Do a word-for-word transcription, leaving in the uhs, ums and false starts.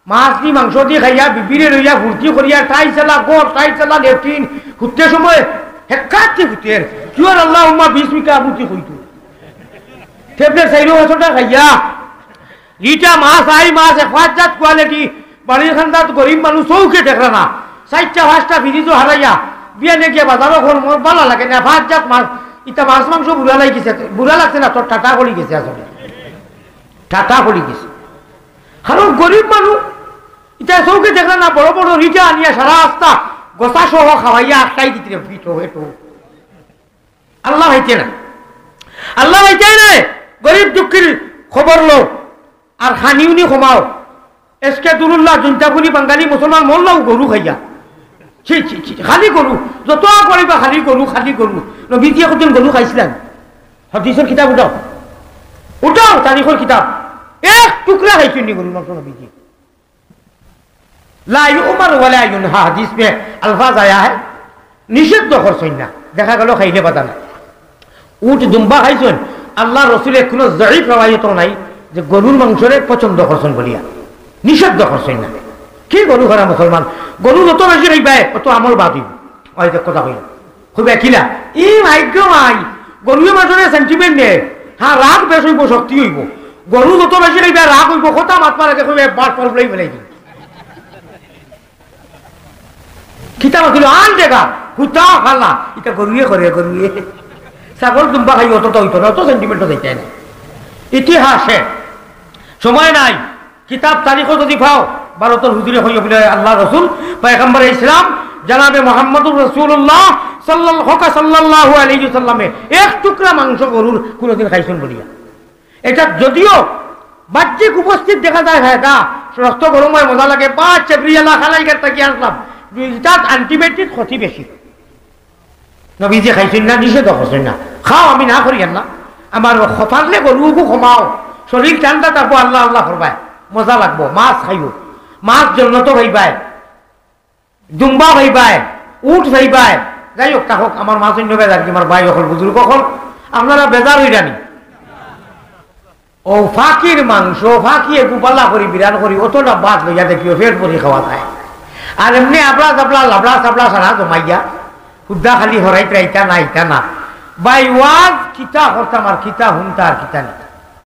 মাছ দি মাংস দি খাইয়া, বিবিরে লইয়া ফুর্তি করিয়া, টাইলসআলা ঘর, টাইলসআলা লেট্রিন, হুততে সময় হেক্কাত দি হুতের। কিওর আল্লাহুম্মা বিসমিকা মুতি কইতো। টেবলেট চাইরো পাঁচটা খাইয়া, ইটা মাছ, আই মাছ, এফাজ্জাত কোয়ালিটি, বাড়ির খান্দাত গরিব মানুষ চউখে দেখরা না। চাইরটা পাঁচটা ফ্রিজও হারাইয়া, বিয়ানে গিয়া বাজারও কর, মোর বালা লাগে না, এফাজ্জাত মাছ, ইটা মাছ মাংস বুড়া লাগি গেছে, বুড়া লাগছে না, তোর টাটা পড়ি গেছে আসলে। টাটা পড়ি গেছে। কারণ গরিব মানুষ, ইটা চউখে দেখরা না, বড় বড় রিটা আনিয়া সারা আস্তা গোসা সহ খাওয়াইয়া আটকাই দিতে ফিট হো, এটো। আল্লাহ পাইতে না। আল্লাহ পাইতে না। গরিব দুঃখীর খবর লও। আর খানি উনি কমাও। এসকে দুরুল্লাহ, জুনতাপুরি বাঙালি মুসলমান মরলাও গরু খাইয়া। ছি, ছি, ছি, খালি গরু। যত আগ বাড়িবা খালি গরু, খালি গরু। নবীজি একদিন গরু খাইছিলেন। হাদিসর কিতাব উঠাও। উঠাও, তারিখর কিতাব। এক টুকরা খাইছইন নি গরুর মাংস নবীজি। লা ইউমার ওয়া লা ইউনহা, হাদিস মে আলফাজ আয়া হ্যায়, নিষিদ্ধ করছইন না, দেখা গেল খাইলে বাধা নাই। উট দুম্বা খাইছইন, আল্লাহর রসুলে কোনো জয়ীফ রেওয়ায়তও নাই যে গরুর মাংসরে পছন্দ করছইন বলিয়া, নিষিদ্ধ করছইন না। কি গরু খারা মুসলমান, গরু যত বেশি খাইবায় অত আমল বাদ অইবো। ওই যে কথা কইলাম, কইবা কিলা, ই মাইগ্য মাই, গরুয়ে মাংসরে সেন্টিমেন্ট নে, হ্যাঁ রাগ বেশ অইবো, শক্তি অইবো। গরু যত বেশি খাইবা রাগ অইবো, কথা মাত মারা দেখো বার পার উলাই বেলাই দিন। কিতা মাতিল আন দেখা, হুতা ফালা, ইটা গরুয়ে করে, গরুয়ে। ছাগল দুম্বা খাই অতটা অইতো না, অত সেন্টিমেন্টও যাইতে না। ইতিহাসে সময় নাই, কিতাব তারিখও যদি পাও, ভারতর হুজুরে কইও বলে আল্লাহ রসুল, পয়গম্বর ইসলাম, জনাবে মোহাম্মদুর রসুল্লাহ সাল্লাল-, হকা সাল্লাল্লাহু আলাইহি সাল্লামে এক টুকরা মাংস গরুর কোনোদিন খাইছইন বলিয়া। এটা যদিও বাহ্যিক উপস্থিত দেখা যায় ফায়দা, রক্ত গরম হয়, মজা লাগে, বা চেবরিয়ালা খালাই গেট থাকি আসলাম, ইটাত আলটিমেটলি ক্ষতি বেশি। নবীজি খাইছইন না, নিষেধ করছইন না। খাও, আমি না করি না। আমার খ-, পারলে গরু ওগু কমাও, শরীর ঠান্ডা থাকবো, আল্লাহ আল্লাহ করবায়, মজা লাগবো, মাছ খাইও, মাছ জন্নত খাইবায়। দুম্বা পাইবায়, উট পাইবায়। যাই হোক, তা হোক, আমার মাছ অন্য বেজার কি, আমার ভাই অকল, বুজুর্গ অকল, আপনারা বেজার অইরা নি। ও ফাকির মাংস, ফাকি এগু বালা করি, বিরান করি, অতটা ভাত লইয়া দেখিও, পেট ভরি খাওয়া যায়। আর এমনি আবলা জাবলা, লাবলা সাবলা সারা জমাইয়া, হুদ্দা খালি হরাইত রাইতা না, ইতা না। ভাই ওয়াজ কিতা করতাম আর কিতা হুনতা আর কিতা নিতা।